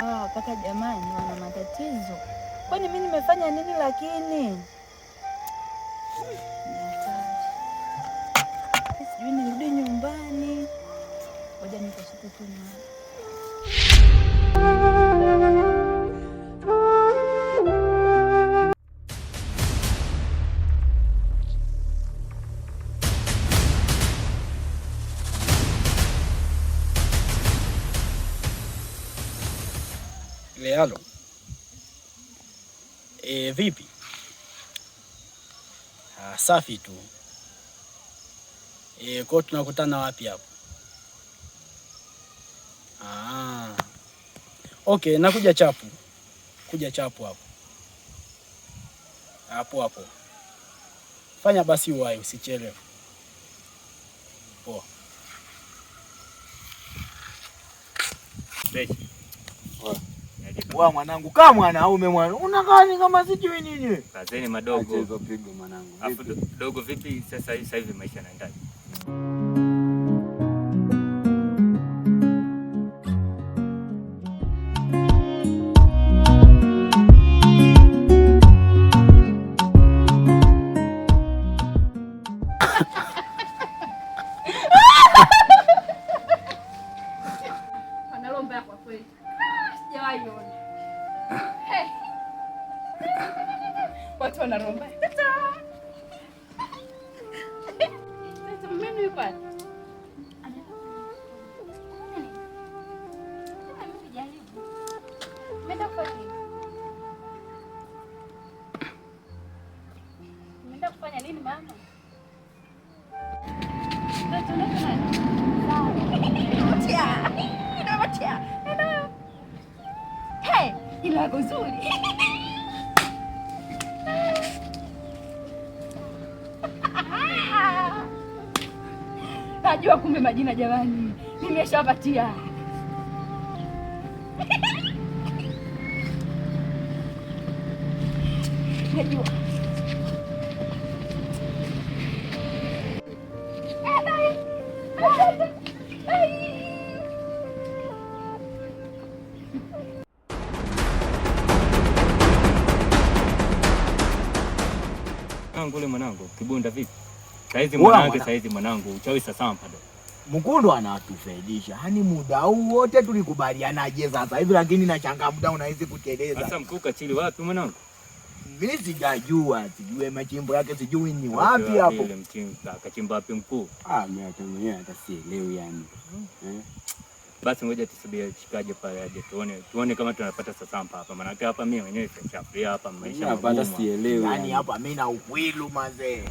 Ah, kaka jamani, wana matatizo. Kwani mimi nimefanya nini lakini? Ni hatari. Sijui nirudi nyumbani. Ngoja nikashike tu nyumbani. Lealo. E, vipi? Ah, safi tu. E, kwa tunakutana wapi hapo? Ah. Okay, nakuja chapu. Kuja chapu hapo. Hapo hapo. Fanya basi uwahi, usichelewe. Poa. Wa mwanangu, kama mwanaume mwana. Unakaa ni kama sijui nini. Kazeni madogo. Acha hizo pigo mwanangu. Afu dogo vipi sasa hivi, sasa hivi maisha yanaendaje? Wanalomba kwa kweli. Ah, sijawahi ona. Hey. Watu wanaromba. Tata. Tata, mimi yuko wapi? Umeenda kufanya nini mama? Tata, unaitwa nani? Inavutia. Inavutia. Hey, ila wako zuri. Najua kumbe majina jamani. Nimeshawapatia. Najua. Eh, bye. Bye. Bye. Mwanangu ule mwanangu, kibunda vipi? Saizi Oya, mwanangu, mwana. saizi mwanangu, uchawi sasa mpado. Mkundu anatufaidisha. Hani muda huu wote tulikubalianaje sasa hivi, lakini nashangaa muda unawezi kuteleza. Sasa mkuu kachili wapi mwanangu? Mimi sijajua, sijui machimbo yake, sijui ni wapi hapo. Ile mchimba, kachimba wapi mkuu? Ah, mimi hata mwenyewe hata sielewi yani. Eh? Basi ngoja tusubiri shikaje pale aje tuone kama tunapata sasampa hapa. Maana hapa mimi mwenyewe sishafuria hapa maisha Hapa hata magumu. sielewi. Yaani Yani hapa mimi na ukwilu mazee.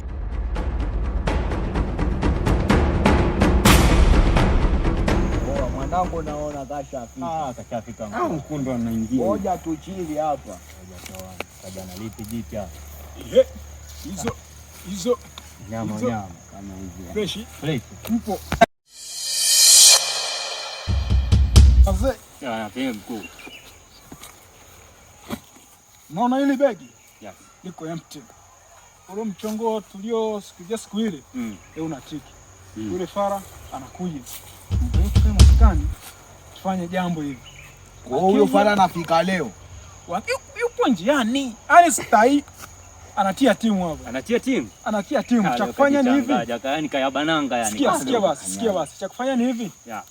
Poa mwanangu, naona kashafika. Ah, kashafika Ah, mkuu. mkundu anaingia. Ngoja tuchili hapa. Ngoja tuone. Kaja na lipi jipya? Ehe. Hizo hizo Nyama Hizo. nyama. Kama hivi. fresh Fresh. mpo. Wazee, Ah, vipi mkuu? naona hili begi Yes. liko empty. Ule mchongo tulio sikia siku ile leo una tiki. Yule fara anakuja. Ndio tukae maskani tufanye jambo hivi. Kwa hiyo huyo fara anafika leo. Yupo njiani. Yaani stai anatia timu hapo. Anatia timu. Anatia timu. Cha kufanya ni hivi. Yaani kayabananga yani. Sikia, sikia basi, sikia basi. Cha kufanya ni hivi. Yeah.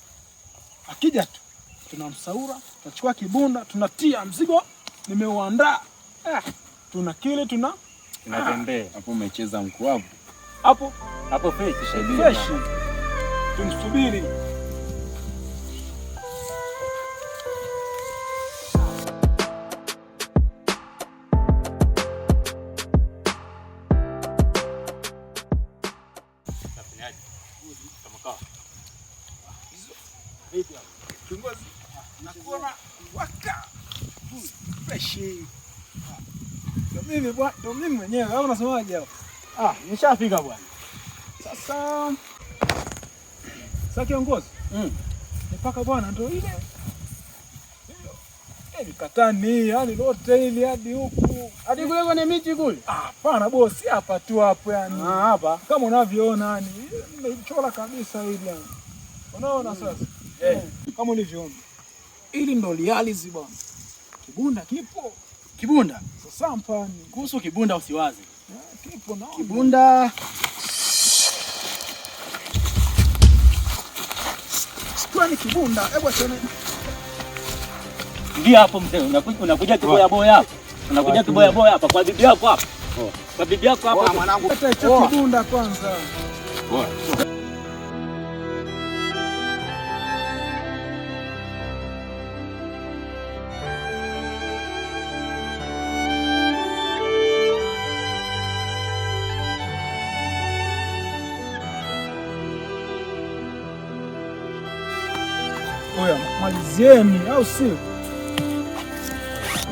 Akija tu tunamsaura, tunachukua kibunda, tunatia mzigo nimeuandaa. Ah, tuna kile tuna Tunatembea. Hapo umecheza mkuu hapo. hapo Hapo fresh shaibi. fresh. Tumsubiri. Kiongozi, nakuona waka fresh. Ndio mimi bwana, ndio mimi mwenyewe. Au unasemaje hapo? Ah, nishafika bwana. Sasa sasa kiongozi, mipaka bwana ndio ile Eh, mikatani yani lote hili hadi huku. Hadi kule kwenye miti kule. Ah, hapana bosi, hapa tu hapo yani. Ah, hapa. Kama unavyoona yani, nimeichora kabisa hili yani. Unaona sasa? Eh, kama ulivyoona. Ili ndo reality bwana. Kibunda kipo. Kibunda? Sasampa ni. Kuhusu kibunda usiwaze. Kipo naona. Kibunda. Kwani kibunda, hebu achana. Ndio hapo mzee, unakuja kiboya boya hapa. Unakuja kiboya boya hapa kwa bibi yako hapa. Kwa bibi yako hapa mwanangu. Hata hicho kibunda kwanza. Oya, malizieni au sio?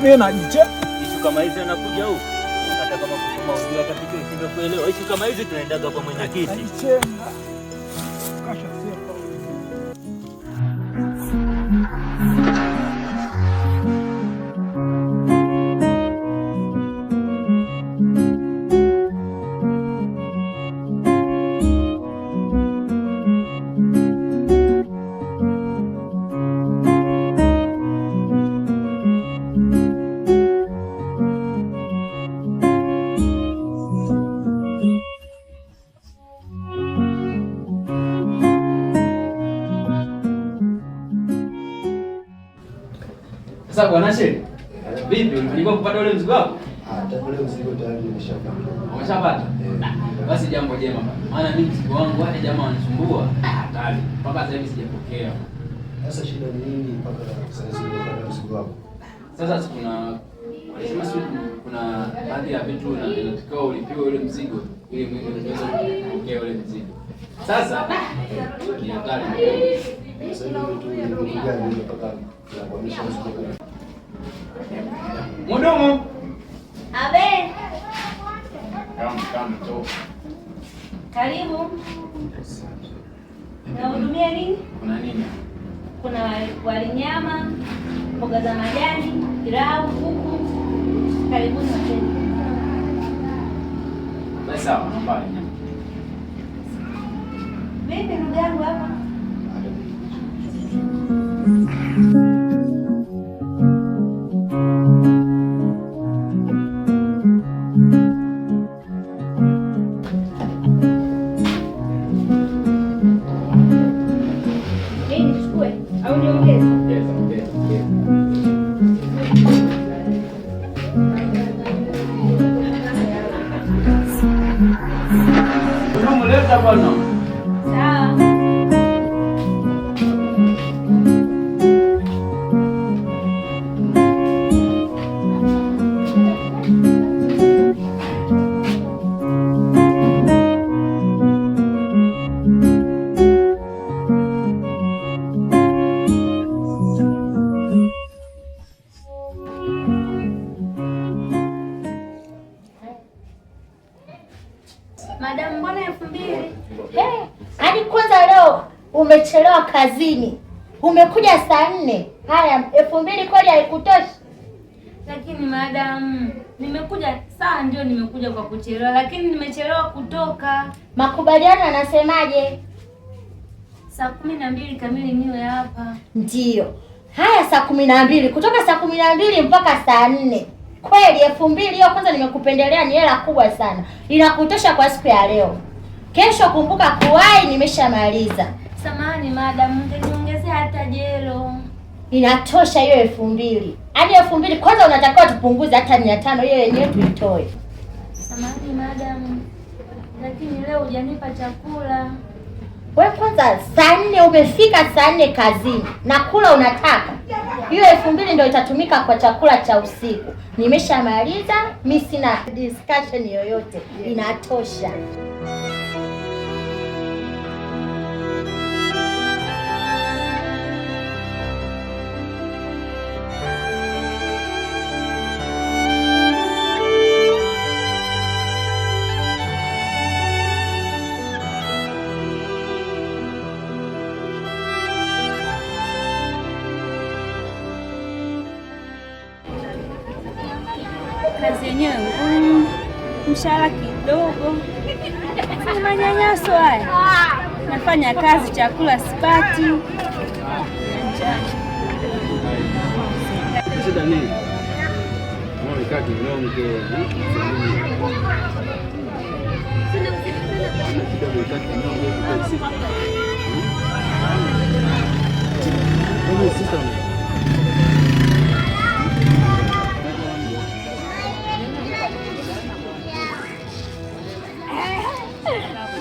Mimi najiche. Ishu kama hizi anakuja huku. Hata kama kusoma ujue hata kitu ushindwe kuelewa. Ishu kama hizi tunaendaga kwa mwenyekiti. Najichenga. Kasha sepa. Sasa bwana Sheikh, vipi ulifanikiwa kupata ule mzigo wako? Ule mzigo tayari nimeshapata. Umeshapata? Basi jambo jema bwana. Maana mimi mzigo wangu wale jamaa wanisumbua. Hatari. Mpaka sasa hivi sijapokea. Sasa shida ni nini mpaka sasa hujapata mzigo wako? Sasa kuna walisema sio kuna baadhi ya vitu na inatakiwa ulipiwe ule mzigo ili uweze kupokea ule mzigo. Sasa ni hatari. Sasa hivi vitu ni vitu gani mpaka tunakuhamisha mzigo? Mhudumu. Abe. Kama to. Karibu. Nahudumia nini? Kuna nini? Kuna wali nyama, mboga za majani, pilau, kuku. Karibuni wateja. Basi sawa, naomba wali nyama. Vipi ndugu yangu hapa? Madam, mbona 2000? Hadi kwanza leo umechelewa kazini. Umekuja saa 4. Haya, 2000 kweli haikutoshi? Lakini madam, nimekuja saa ndio nimekuja kwa kuchelewa, lakini nimechelewa kutoka. Makubaliano yanasemaje? Saa 12 kamili niwe hapa. Ndio. Haya, saa 12, kutoka saa 12 mpaka saa 4. Kweli 2000 hiyo kwanza nimekupendelea, ni hela kubwa sana. Inakutosha kwa siku ya leo. Kesho kumbuka kuwahi, nimeshamaliza. Samahani madam, ungeniongezea hata jelo. Inatosha hiyo 2000. Yaani 2000 kwanza unatakiwa tupunguze hata 500 hiyo yenyewe tuitoe. Samahani madam, lakini leo hujanipa chakula. Wewe kwanza saa 4 umefika saa 4 kazini na kula unataka. Hiyo 2000 ndio itatumika kwa chakula cha usiku. Nimeshamaliza, mimi sina discussion yoyote. Inatosha. Kazi yenyewe ngumu, mshahara kidogo, ni manyanyaso haya. Nafanya kazi, chakula sipati. Njaa. Shida nini? Mbona umekaa kinyonge? Shida umekaa kinyonge hivi kwa sister. Wewe sister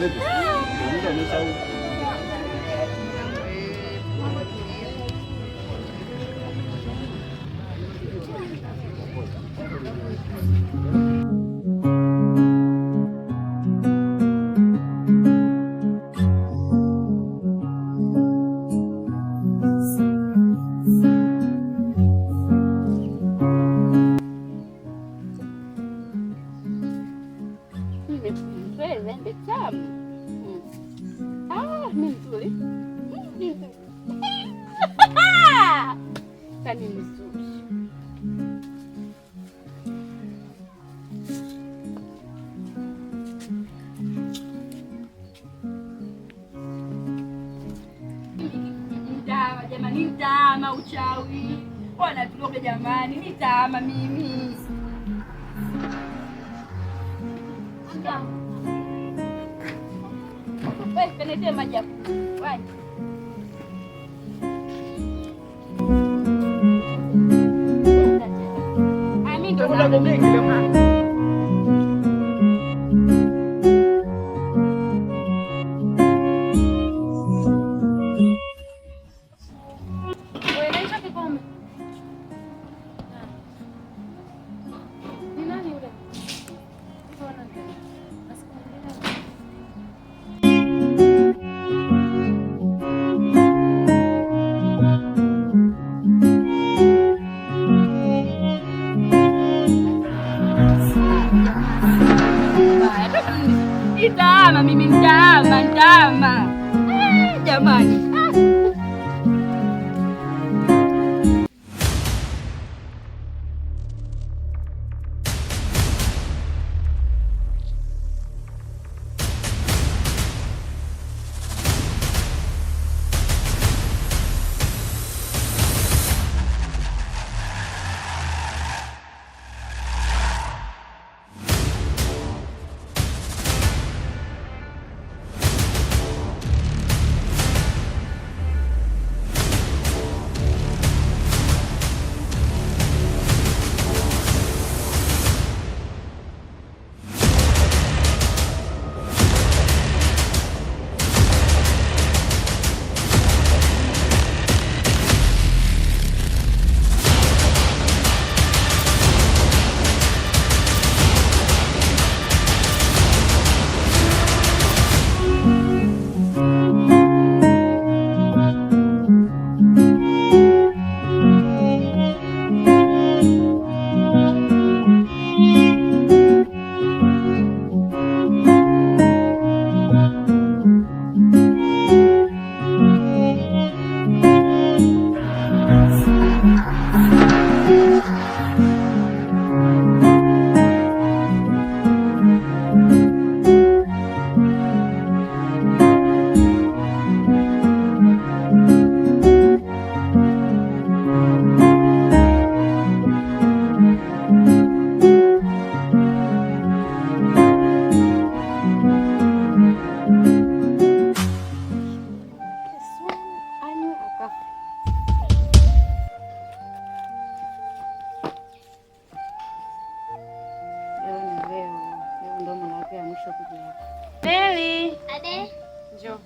Vipi? Mtu amesahau. Embe tamu. Ah, mimi nzuri. Kani mzuri. Nitaama jamani, nitaama uchawi. Wanatuloga jamani, nitaama mimi. Wewe kaniletea maji hapo. Wapi? Ah, mimi ndo na. Wewe na hicho kikombe. Ni nani yule? Nitaama mimi, nitaama, nitaama. Eh, jamani. Ah. Anywe akafa. Leo ni leo. Leo ndo mara yake ya mwisho kuja hapa. Meli. Ade. Njoo.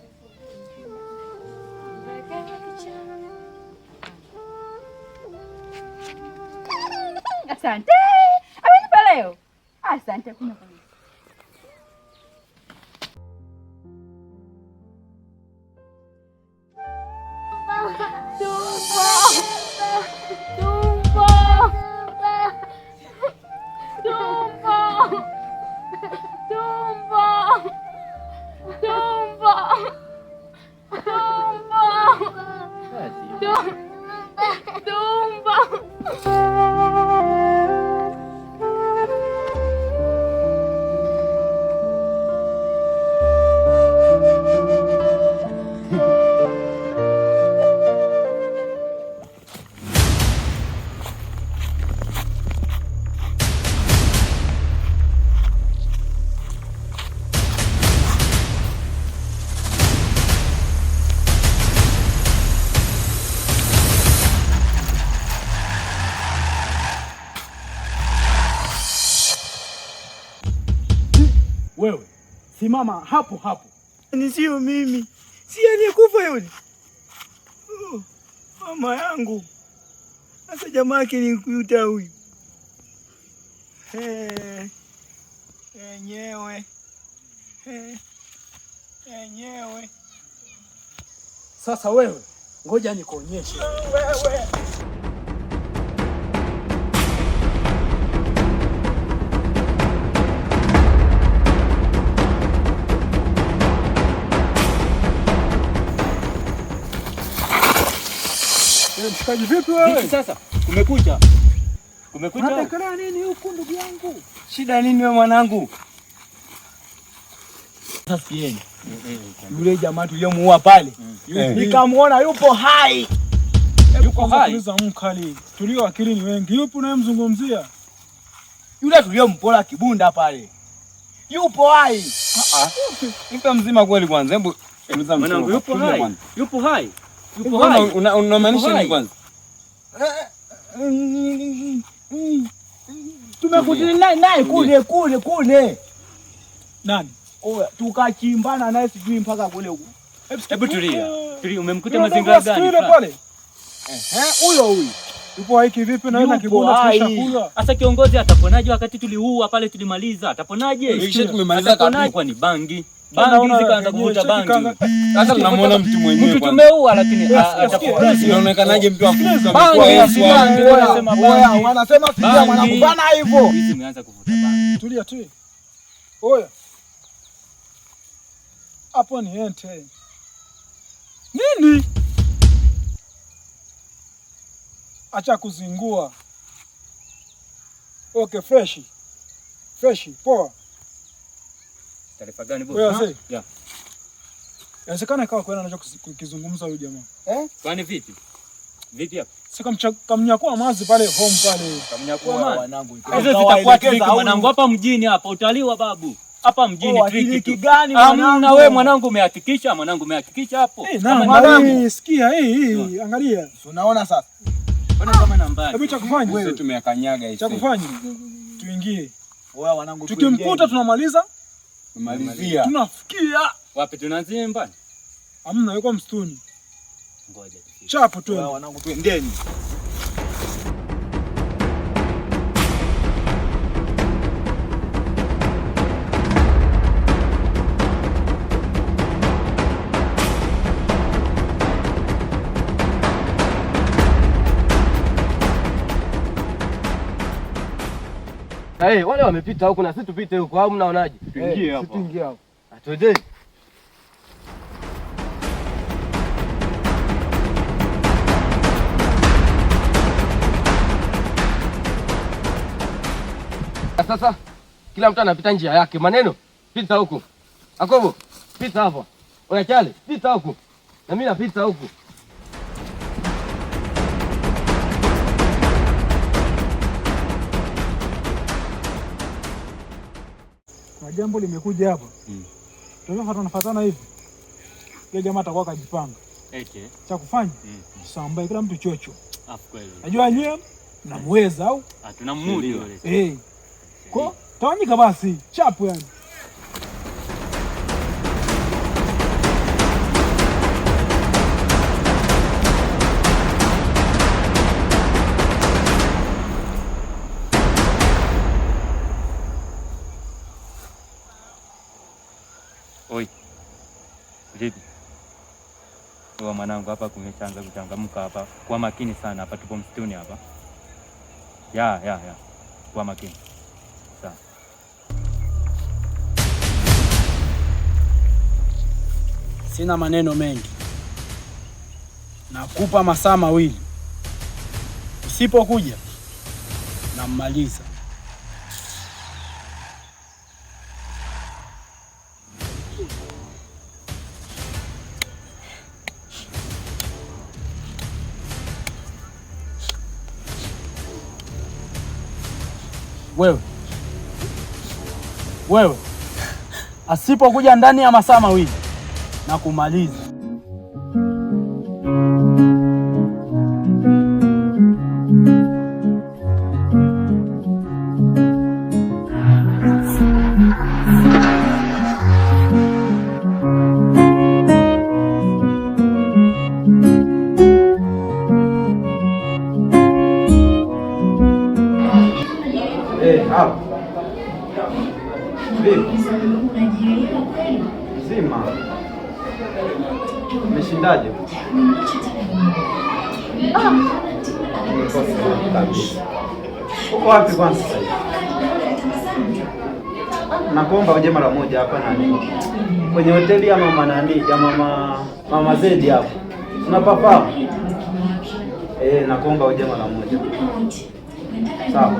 Asante. Amenipa leo. Asante kuna kwa. Tumbo. Tumbo. Tumbo. Tumbo. Tumbo. Tumbo. Tumbo. Wewe simama hapo hapo. Ni sio mimi, si aliyekufa yule. Oh, mama yangu. Sasa jamaa yake nikuta huyu. Enyewe. Enyewe. Sasa wewe ngoja nikuonyeshe. Wewe. Mshikaji vipi wewe? Vipi sasa? Kumekucha. Kumekucha. Unatekelea nini huku ndugu yangu? Shida nini wewe mwanangu? Sasa sikieni. Yule jamaa tuliyomuua pale, nikamuona yupo hai. Yupo hai. Tuliza mkali. Tulio akili ni wengi. Yupo unayemzungumzia? Yule tuliyompola Kibunda pale. Yupo hai. Yupo mzima kweli kwanza. Hebu tuliza mwanangu yupo hai. Yupo hai. Yupo hai. Unamaanisha nini kwanza? Tumekutana naye kule kule kule. Nani? Oya, tukachimbana naye sijui mpaka kule huko. Hebu tulia. Tulia, umemkuta mazingira gani? Yule pale. Huyo huyo. Yupo hai kivipi na yeye na Kibunda tumeshakula? Sasa kiongozi ataponaje wakati tuliua pale tulimaliza? Ataponaje? Tumemaliza kabisa. Kwa ni bangi. Bangi zikaanza kuvuta bangi. Sasa tunamuona mtu mwenyewe. Mtu tumeua lakini ataponaje? Inaonekanaje mtu akufa? Bangi, wanasema wanasema sijui mwanangu bana hivyo. Hizi imeanza kuvuta bangi. Tulia tu. Oya. Hapo ni ente. Nini? Acha kuzingua. Okay, fresh. Fresh, poa. Taarifa gani boss? Wewe yeah. Inawezekana ikawa kweli anachokizungumza huyu jamaa. Kwani vipi? Vipi hapo? Sasa kamnyakua mazi pale home pale. Kamnyakua mazi. Wanangu. Hizo zitakuwa trick mwanangu hapa mjini hapa utaliwa babu. Hapa mjini trick tu. Gani mwanangu? Hamna wewe mwanangu umehakikisha, mwanangu umehakikisha hapo. Kama mwanangu sikia hii angalia. Unaona sasa? Mbona kama nambari? Hebu cha kufanya. Sisi tumeyakanyaga hivi. Cha kufanya. Tuingie. Wewe wanangu tukimkuta tunamaliza. Tumalizia. Tunafikia. Wapi tunaanzia nyumbani? Hamna, yuko msituni. Ngoja tufike. Chapo tu. Wewe wanangu twendeni. Hey, wale wamepita huku na sisi tupite huku au mnaonaje? Tuingie hapo. Tuingie hapo. Atwende. Sasa kila mtu anapita njia yake. Maneno, pita huku. Akobo, pita hapa. Oya Chale, pita huku. Na mimi napita huku. Kuna jambo limekuja hapa. Tunafuatana hivi. Yule jamaa atakuwa kajipanga. Eke. Cha kufanya? Tusambae kila mtu chocho. Afu kweli. Najua yeye mnamweza au? Tunamudu yule. Kwa tawanyika basi, chapu yani. Oi. Vipi? Wewe mwanangu hapa kumeshaanza kuchangamka hapa. Kwa makini sana hapa tupo msituni hapa. Ya. Kwa makini. Sawa. Sina maneno mengi. Nakupa masaa mawili. Usipokuja nammaliza. Wewe. Wewe. Asipokuja ndani ya masaa mawili na kumaliza. Halo. Vipi? Mzima. Umeshindaje? Kabisa. Uko wapi kwanza sasa hivi? Nakuomba uje mara moja hapa nani. Kwenye hoteli ya mama nani, ya mama Zedi hapo. Unapafahamu? Nakuomba uje mara moja. Sawa.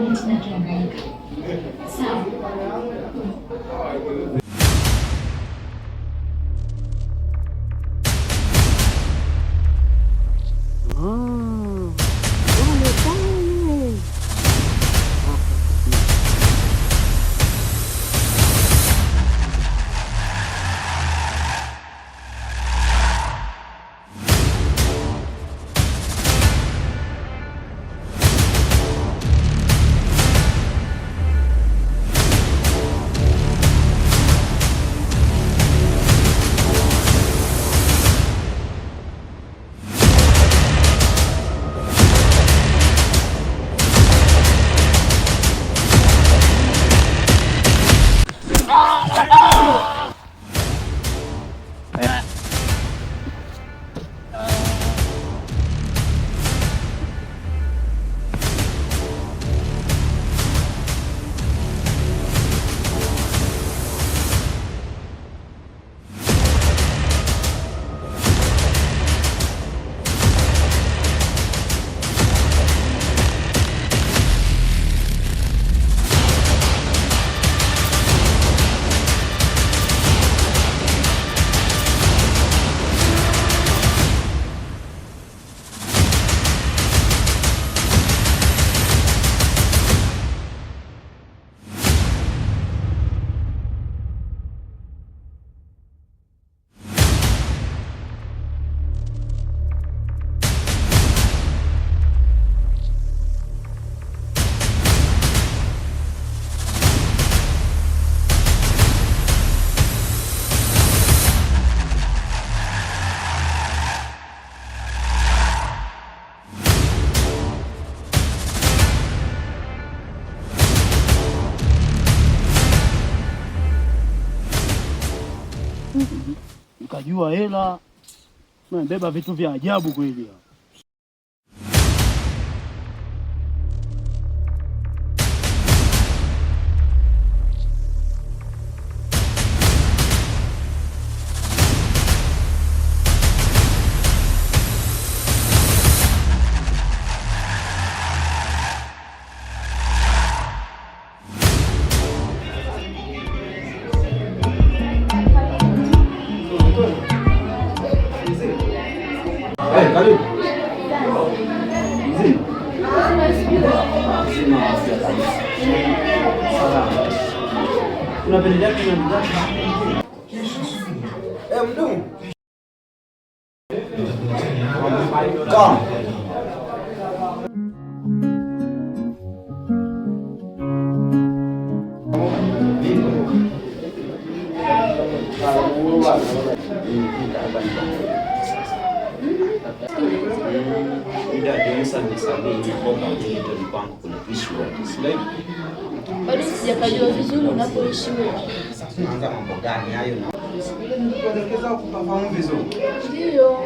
Nikajua hela nabeba vitu vya ajabu kweli. Karibu. Mzima. Mzima wa afya kabisa. Salama. Unapendelea kinywaji gani? Mdumu. Come. Muda jioni saa 2:30 naomba uje getoni kwangu kuna issue. Sio? Bado sijakajua vizuri unapoishi wewe. Sasa tunaanza mambo gani hayo na kuelekeza kufahamu vizuri. Ndio.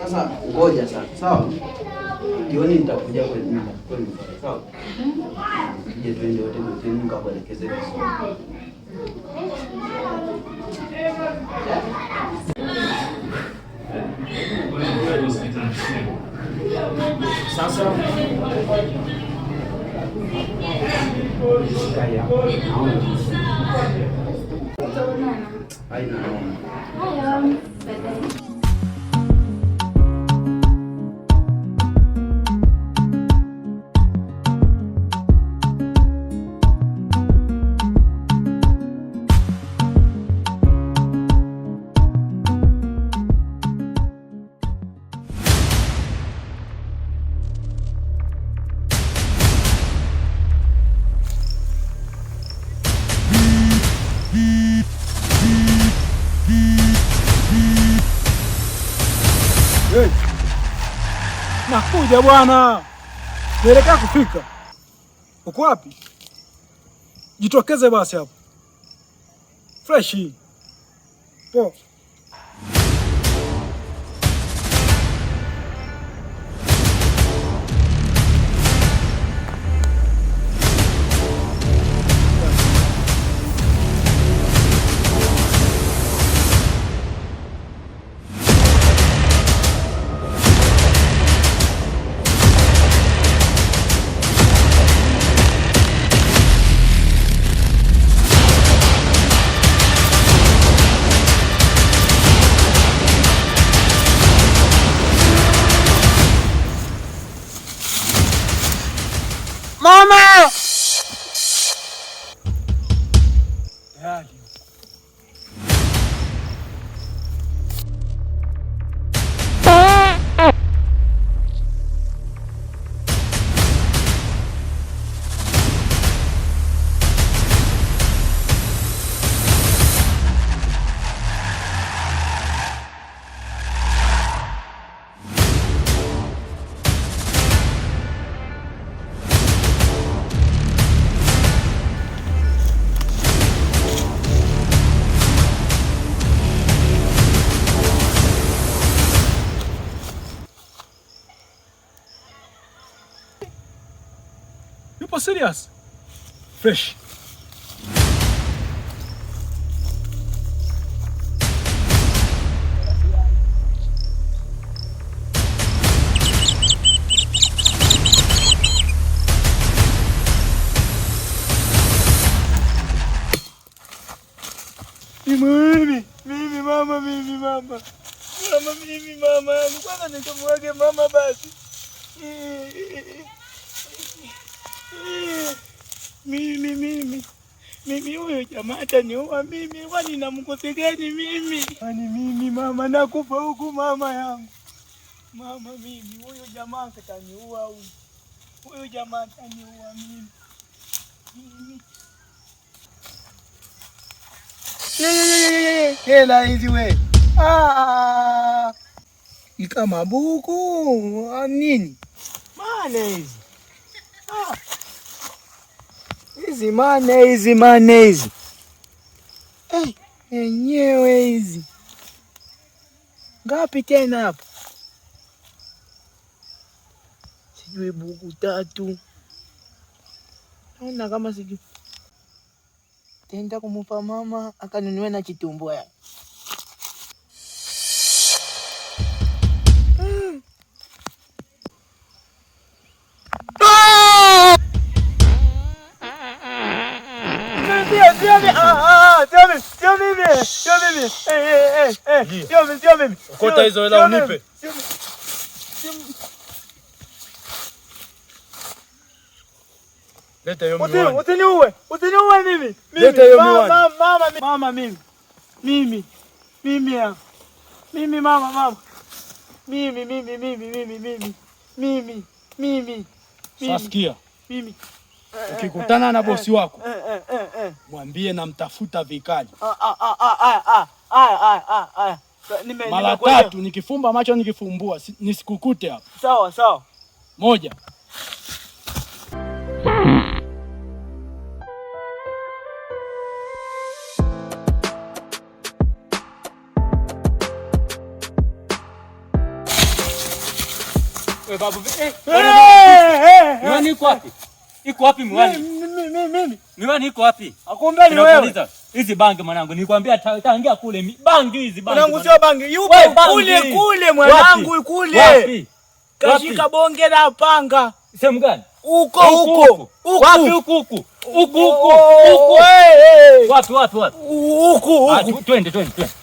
Sasa ngoja sasa, sawa? Jioni nitakuja kwenu kwenu, sawa? Tuje twende wote getoni nikakuelekeze vizuri. Sasa Tutaonana. Haina noma. Haya, baadaye. Hey. Nakuja bwana, naelekea kufika. Uko wapi? Jitokeze basi hapo. Fresh. Poa. Mama! Tayari. Yupo serious? Fresh. Mimi, mimi mama, mimi mama. Mama mimi mama yangu. Kwanza nikamwage mama basi. Mimi mimi. Mimi huyo jamaa ataniua mimi. Kwani namkosea gani mimi? Kwani mimi mama nakufa huku mama yangu. Mama mimi huyo jamaa ataniua huyu. Huyo jamaa ataniua mimi. Mimi. Hela hizi we. Ah. Ni kama buku nini? Mane hizi. Ah. Hizi mane hizi mane hizi. Eh, enyewe hizi. Ngapi tena hapo? Sijui buku tatu. Naona kama sijui. Tenda kumupa mama akanunue na chitumbua ya. Sio mimi. Okota hizo hela unipe. Leta hiyo miwani. Usiniue. Usiniue mimi. Leta hiyo miwani. Mama, mama mimi. Mimi. Mimi ya. Mimi mama mama. Mimi mimi mimi mimi mimi. Mimi mimi. Sasa sikia. Mimi. Ukikutana na bosi wako mwambie namtafuta vikali. Mara tatu nikifumba macho nikifumbua nisikukute hapa. Sawa sawa. Moja. Babu, miwani iko wapi? Iko wapi miwani? Mimi. Miwani iko wapi? Akumbe ni wewe. Hizi bangi mwanangu, nilikwambia tangia kule bangi hizi bangi. Mwanangu sio bangi, yupo kule kule mwanangu kule. Wapi? Kashika bonge la panga. Sehemu gani? Huko huko. Wapi huko huko? Huko huko. Huko. Wapi wapi wapi? Huko huko. Twende twende twende.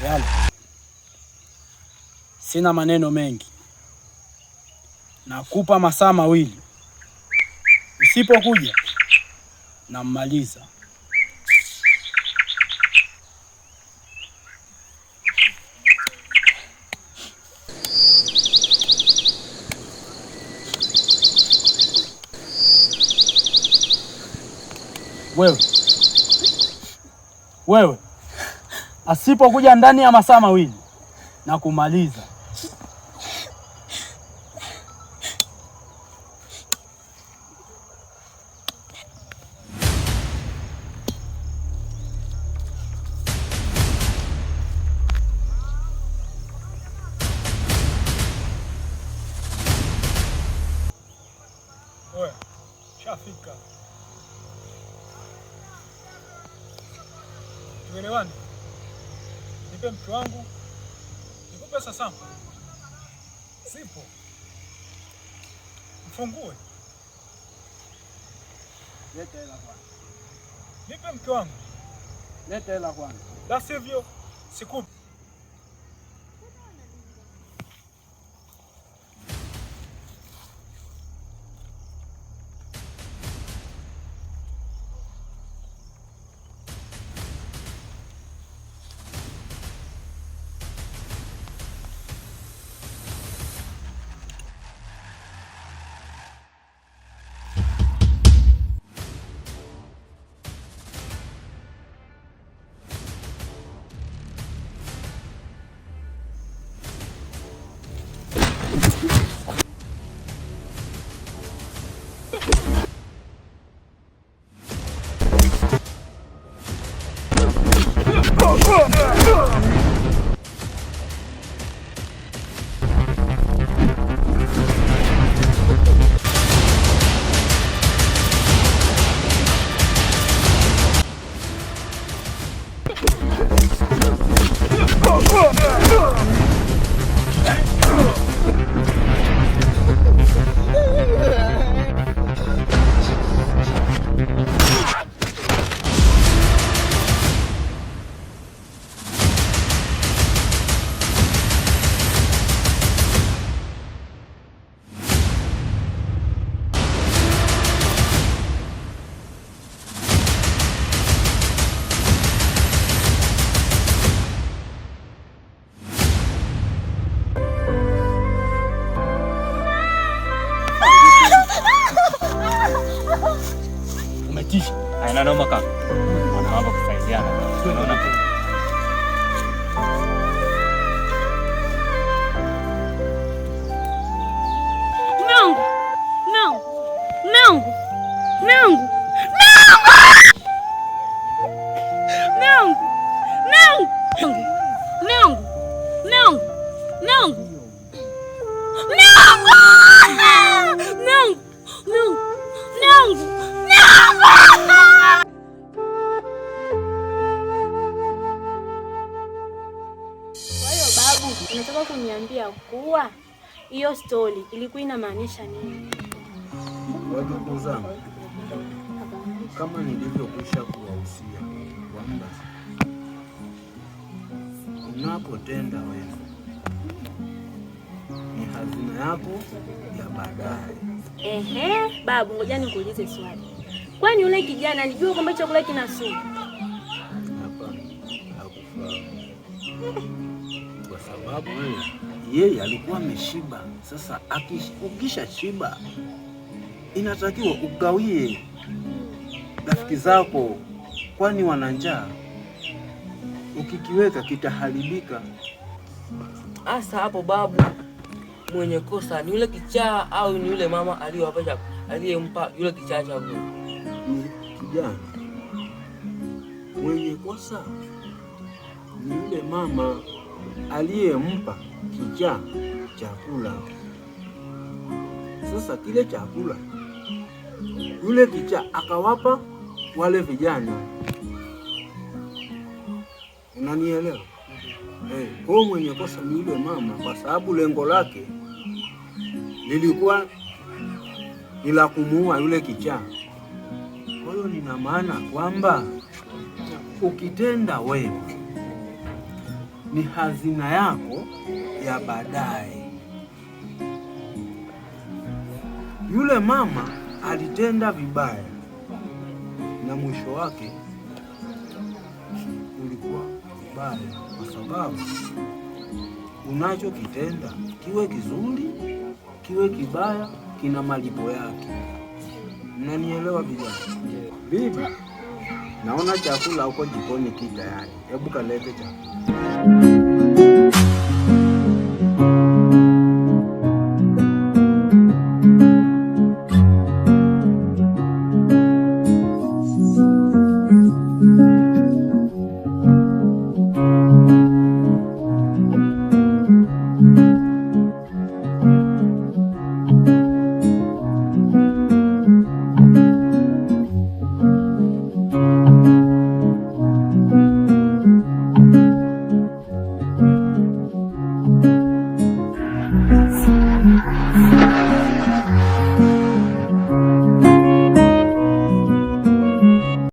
Yala, sina maneno mengi, nakupa masaa 2. Usipokuja nammaliza. Wewe wewe, asipokuja ndani ya masaa 2 na kumaliza. Oya, shafika. Tuelewane. Nipe mke wangu, nikupe sasa. Sipo. Mfungue. Leta hela kwanza. Nipe mke wangu. Leta hela kwanza. La sivyo sikupi. Umetisha. Haina noma kaka. Mambo kusaidiana. Unaona? Mume wangu, mume wangu, mume wangu, mume wangu, mume wangu, mume wangu, mume wangu, mume wangu, mume wangu, mume wangu, mume wangu, mume wangu, mume wangu, mume wangu. Kwa hiyo babu, unataka kuniambia kuwa hiyo story ilikuwa inamaanisha nini? Wajukuu zangu, kama nilivyokwisha kuwahusia kwamba unapotenda wema ni hazina yako ya baadaye. Ehe, babu, ngoja nikuulize swali. Kwani yule kijana alijua kwamba chakula kina sumu? Hapana, hakufahamu, kwa sababu Yeye alikuwa ameshiba. Sasa ukisha shiba inatakiwa ugawie rafiki zako, kwani wana njaa. Ukikiweka kitaharibika. Asa hapo babu, mwenye kosa ni yule kichaa au ni yule mama aliyowapa aliyempa yule kichaa chakula? Ni kijana mwenye kosa ni yule mama aliyempa kichaa chakula. Sasa kile chakula yule kichaa akawapa wale vijana, unanielewa? Kwa hiyo mwenye kosa ni yule mama, kwa sababu lengo lake lilikuwa ni la kumuua yule kichaa. Kwa hiyo nina maana kwamba ukitenda wema ni hazina yako ya baadaye. Yule mama alitenda vibaya na mwisho wake ulikuwa mbaya, kwa sababu unachokitenda kiwe kizuri kiwe kibaya, kina malipo yake. Mnanielewa vijana? Bibi, naona chakula huko jikoni ki tayari, hebu kalete chakula.